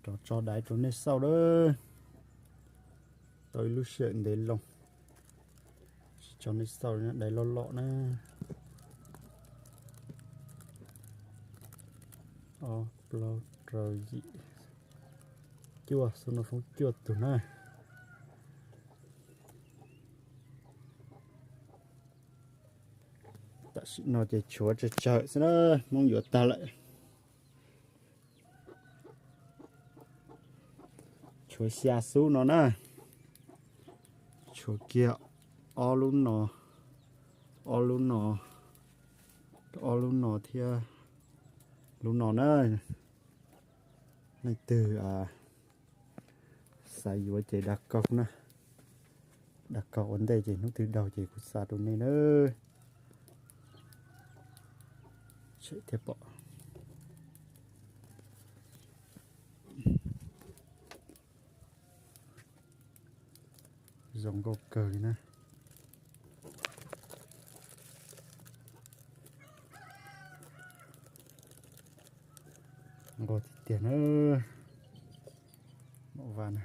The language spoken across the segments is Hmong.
Rov tso daiv rau nej xauj lawm. Tau ib lub sij hawm ntev loo tsis tso nej xauj li, daiv loj loj na. Ob plaub rau yim cuaj, xub no foob cuaj tug na. Tam sim no ces tshuav tsawg tsawg xwb na, Hmoob yuav tag lawm. Tshuav xya xub no na, tshuav kiag ob lub no, ob lub no, ob lub no thiab lub no na. Leej twg xav yuav ces dag kaug na, dag kaug ua ntej ces hnub twg daug ces kuv xa rau nej na. Tshem thiab pom. Zoo nkauj kawg li na. Nkauj tiag tiag na. Mom vaj na.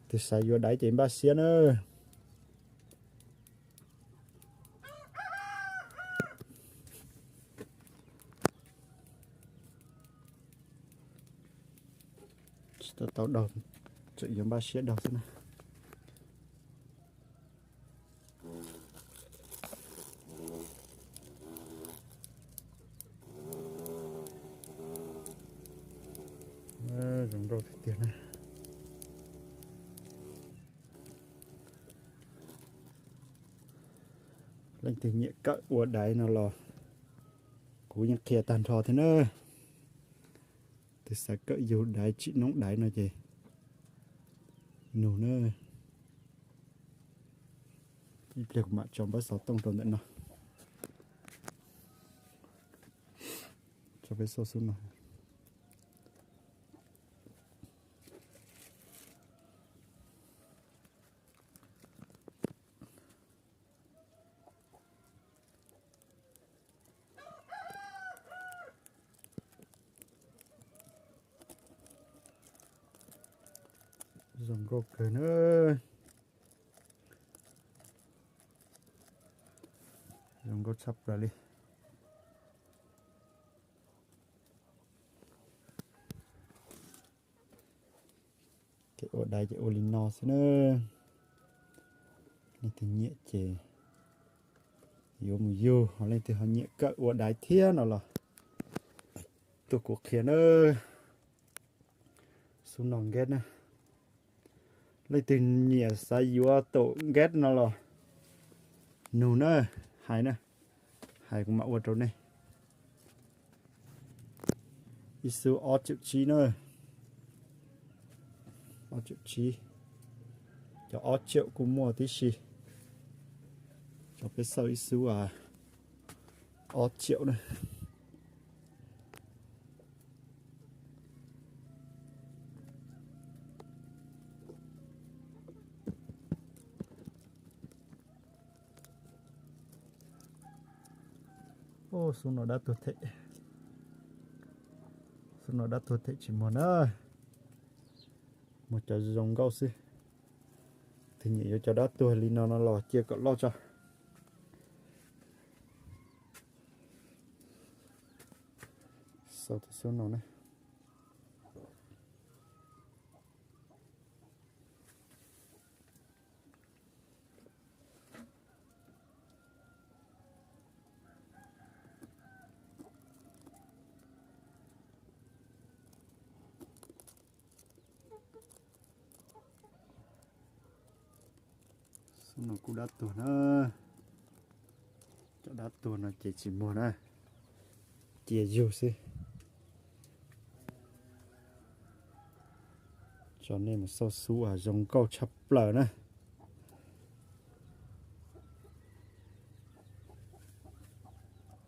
Tus xav yuav daiv ces npaj siab na. Tsis tau tau daug, tseem yuav npaj siab daug xwb na. Zoo nkauj tiag tiag na. Leej twg nyiam kawm ua daiv no los kuv yeej qhia tag nrho thiab na. Tus xav kawm yug daiv tsim noob daiv no ces nug na. Ib pliag kuv mam tso npawb xov tooj rau ntawm no. Tso peb xauj xub no. Zoo nkauj kawg na. Zoo nkauj tshaj plaws li. Kev ua daiv ces ua li no xwb na. Leej twg nyiam ces yuav mus yug, ho leej twg ho nyiam kawm ua daiv thiab no los tuaj kuv qhia na. Xub no nkeb na. Leej twg nyiam xav yuav taum nkeb no los nug na, hais na, hais kuv mam ua rau nej. Ib xub ob triệu tsib na, ob triệu tsib, cov ob triệu kuj muaj tib si. Cov peb xauj ib xub ob triệu na. Xub no dab tuag them, xub no dab tuag them tsis muag na. Muag cov zoo nkauj xwb. Tus nyiam yuav cov dab tuag li no no los cia kom loj tso. Xauj tus xub no na. Xub no kuj dab tuag na. Cov dab tuag no ces tsis muag na, cia yug xwb. Tso nej mus xauj xub uas zoo nkauj tshaj plaws na.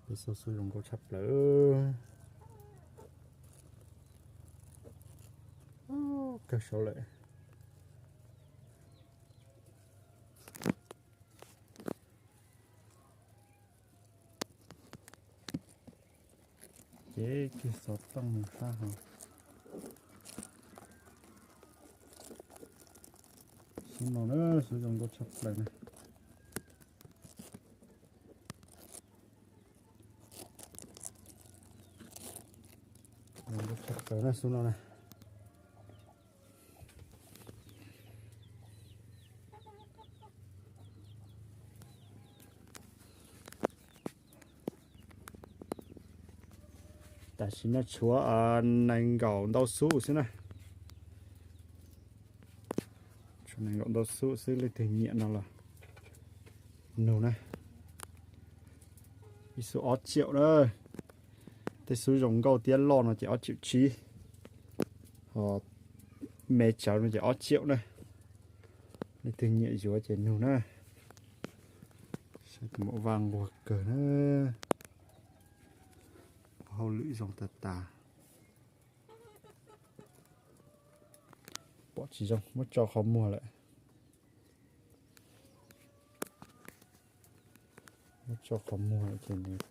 Peb xauj xub zoo nkauj tshaj plaws. Kawg saud lawm. Ces kiag xov tooj mus sab hauv. Xub no na, xub zoo nkauj tshaj plaws na. Zoo nkauj tshaj plaws na xub no na. Tam sim no tshuav nees nkaum ntau xub xwb na. Tshuav nees nkaum ntau xub xwb, leej twg nyiam no los nug na. Ib xub ob tsiaum na. Tej xub zoo nkauj thiab loj no ces ob tsiaum tsib, ho me tsawv no ces ob tsiaum na. Leej twg nyiam yuav ces nug na. Saib tus maum vaj nquag kawg na. Hauj lwm zoo tas tas. Pom tsis zoo, muab tso qhov muag lawm. Muab tso qhov muag lawm ces nws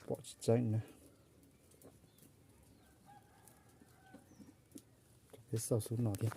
pom tsis tseeb na. Peb xauj xub no thiab.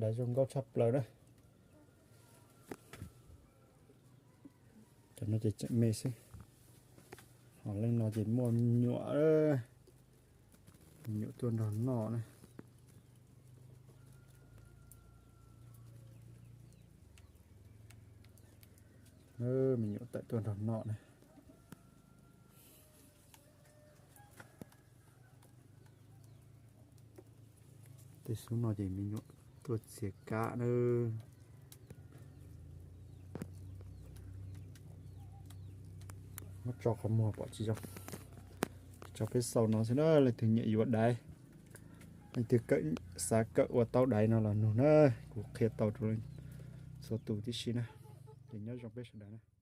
Daiv zoo nkauj tshaj plaws na. Cov no ces tseem me xwb. Ho leej no ces muaj me nyuam, me nyuam tuaj nrog noj na. Me nyuam tawm tuaj nrog noj na. Tej xub no ces me nyuam tuaj txiav kab na. Muab tso qhov muag pom tsis zoo. Tso peb xauj no xwb na, leej twg nyiam yuav daiv, leej twg xav kawm ua taub daiv no los nug na, kuv qhia tau rau leej txhua tus tib si na. Ces nyob zoo peb sawv daws na.